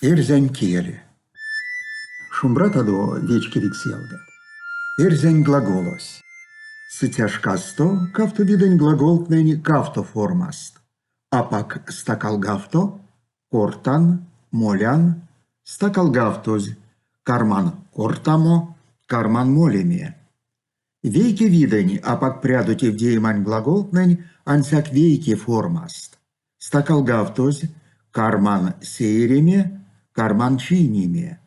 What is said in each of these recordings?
Эрзянь кель. Шумбратадо, вечкевикс ялгат! Эрзянь глаголось. Сыця шкасто кавто видэнь глаголтнэнь кавто формаст: апак стакалгавто, кортан, молян, стакалгавтозь, карман кортамо, карман молеме. Вейке видэнь апак прядо тевдеемань глаголтнэнь ансяк вейке формаст: стакалгавтозь, карман сеереме, карман чийнеме.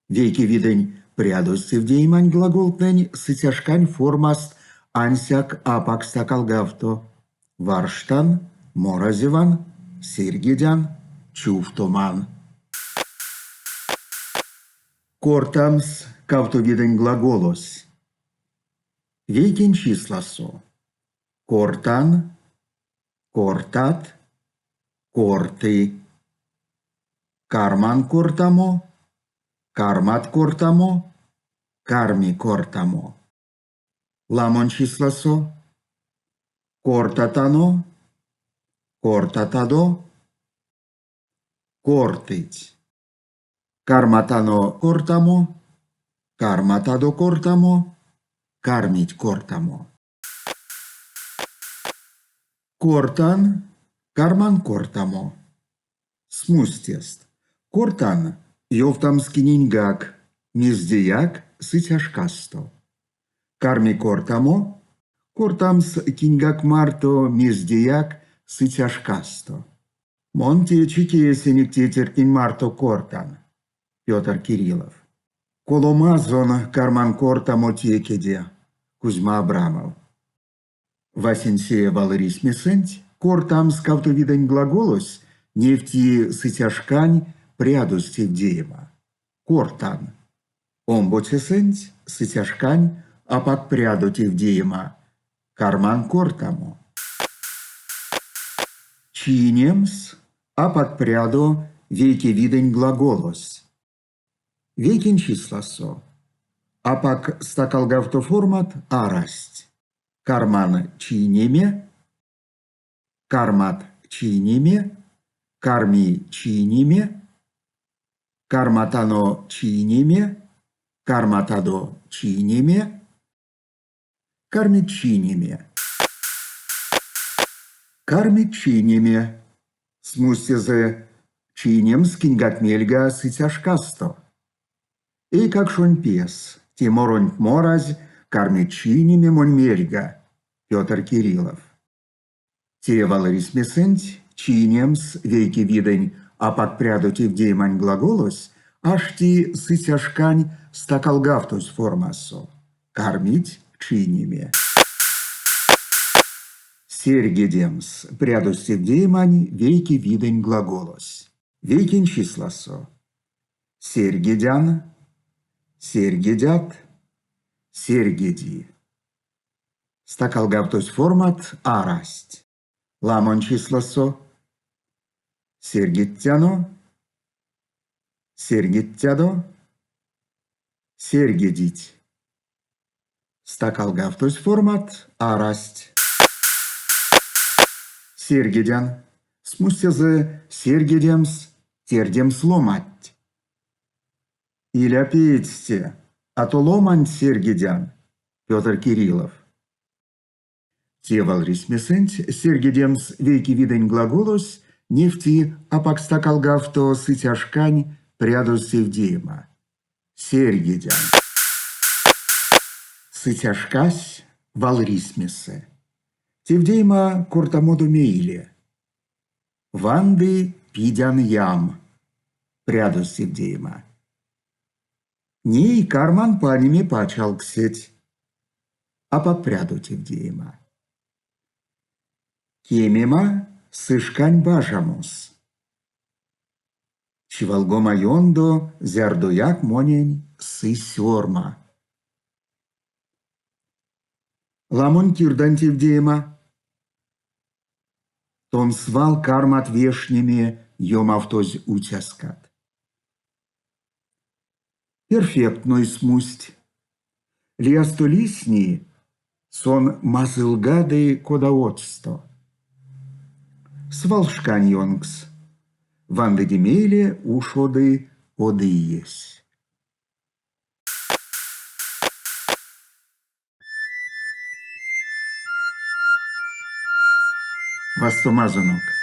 Вейке видэнь прядозь тевдеемань глаголтнэнь сыця шкань формаст ансяк апак стакалгавто: варштан, моразеван, серьгедян, чувтоман. Кортамс кавто видэнь глаголось. Вейкень числасо. Кортан, кортат, корты. Карман кортамо, кармат кортамо, карми кортамо. Ламонь числасо. Кортатано, кортатадо, кортыть. Карматано кортамо, карматадо кортамо, кармить кортамо. Кортан, карман кортамо. Смустест. Кортан, ёвтамс киненьгак, мездеяк сыця шкасто. Карми кортамо, кортамс киньгак марто мездеяк сыця шкасто. Мон течи тесэнек тейтертнень марто кортан. Пётр Кириллов. Куломазон карман кортамо текеде. Кузьма Абрамов. Васенце валрисьмесэнть кортамс кавто видэнь глаголось невти сыця шкань прядозь тевдеема. Кортан. Омбоцесэнть сыця шкань апак прядо тевдеема. Карман кортамо. Чийнемс апак прядо вейке видэнь глаголось. Вейкень числасо. Апак стакалгавто формат арасть. Карман чийнеме, кармат чийнеме, карми чийнеме, карматано чийнеме, карматадо чийнеме, кармить чийнеме. Кармить чийнеме. Смустезэ чийнемс киньгак мельга сыця шкасто. Эйкакшонь пес, те моронть моразь, кармить чийнеме монь мельга. Пётр Кириллов. Те валрисьмесэнть чийнемс вейке видэнь апак прядо тевдеемань глаголось ашти сыця шкань стакалгавтозь формасо, кармить чийнеме. Серьгедемс прядозь тевдеемань вейке видэнь глаголось. Вейкень числасо. Серьгедян, серьгедят, серьгеди. Стакалгавтозь формат арасть. Ламонь числасо. Серьгедтяно, серьгедтядо, серьгедить. Стакалгавтозь формат арасть. Серьгедян. Смустезэ серьгедемс, тердемс ломанть. Иля пеедьстэ, а то ломанть серьгедян. Пётр Кириллов. Те валрисьмесэнть серьгедемс вейке видэнь глаголось невти апак стакалгавто сыця шкань прядозь тевдеема. Серьгедян. Сыця шкась валрисьмесэ. Тевдеема кортамодо мейле. Ванды пидян ям. Прядозь тевдеема. Ней карман панеме пачалксеть. Апак прядо тевдеема. Кемема сы шкань бажамос. Чивалгома ёндо зярдояк монень сы сёрма. Ламонь кирдань тевдеема. Тон свал кармат вешнеме ёмавтозь уцяскат. Перфектной смусть. Лиясто лисни, сон мазылгады кода одсто. Свалшкань ёнкс. Вандыде мейле ушоды од иесь. Вастомазонок!